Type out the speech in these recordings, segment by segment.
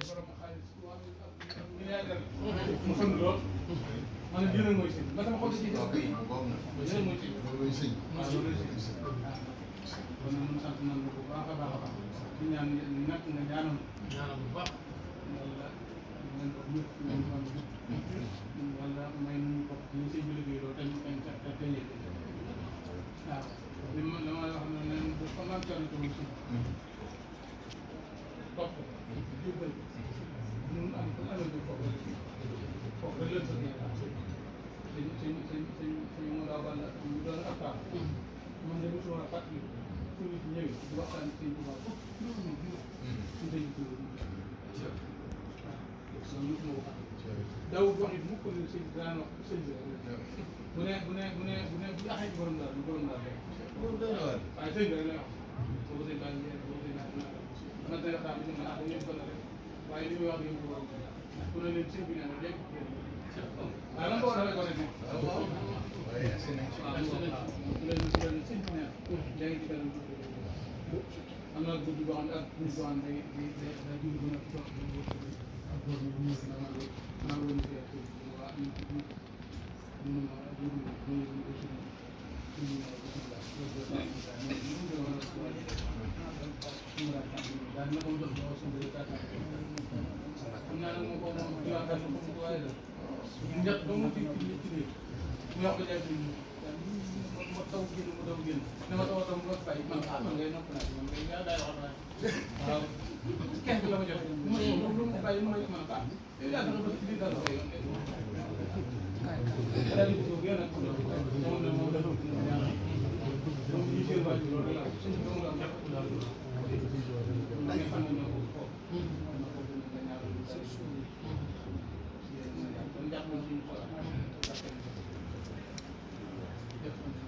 borom xaalis milliardaire mu fan lool man a jëlal mooy sëñ ba sama xol si jëlal mooy sëñ waaw loolu sëñ kon nag sant nañ bu baax a baax a baax di ñaan nag nga ñaanal bu baax wala ngeen ko ñëpp ngeen ko wala may nu ko ñu sëñ bi liggéey loolu tamit te teñee waaw li ma dama wax ne leen bu ko naan cari ko si topp jubal ñun am ko alal bi foofu foofu rek lañ sëñ mu daaw wala ñu doon ak taal man de mosu war a fàttali fu nit ñëwee di waxtaan sëñ Tuubaa foofu ñu dañ ko waaw loolu moo ko daw wax it mukk ne sëñ daan wax sëñ bi bu ne bu axee borom daal du borom daal waaye sëñ bi rek lay wax boobu sëñ baa ngi boobu sëñ baa man tey waxtaan bi ñu ne ko la rek waaye li muy wax yëpp borom ku ne leen sëñ bi nee na léegi waaw lan ko war a rek rek waaw leen sëñ bi nee léegi ci kanam am na guddi boo xam ne ak guddi boo xam ne day jur bu nekk toog ak góor ñi bu ñu si maa ngi woon fii ak waa ñu ma taw génn dama taw taw nga fay man man ngay nopp naa man ngay yaa daay wax waaw kenn bi la ma joxe lu mu bàyyi ma man baax yow yaa nga ba ci biir dara yoon daal di ko gën a moom la moom la moom ñu jël waaj loolu la suñu doomu la ñàkk daal da nga xam ne ko ko na ko dina ñaar sa suuf kon jàpp nañ suñu xol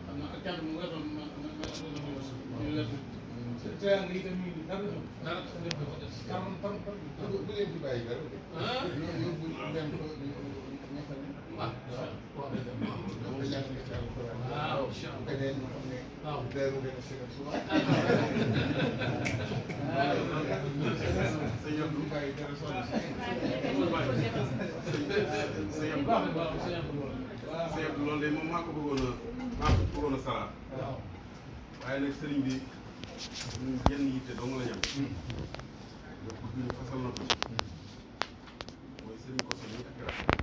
xam naa ak cant mu nga doon ma tey nga itam ñu ngi dara karam par bu leen ci bàyyi dara yóbbu leen ko ñaxal waaw keneen ñu xam ne deeru leen sëgal suba sëñ Abdou bàyyi dara soxna sëñ Abdou loolu de moom maa ko bëggoon a salaat waaye nag sëriñ bi ñun yenn yitte dong la ñam nga bëgg ñu fasal na ko mooy sëriñ ko sax ñu ak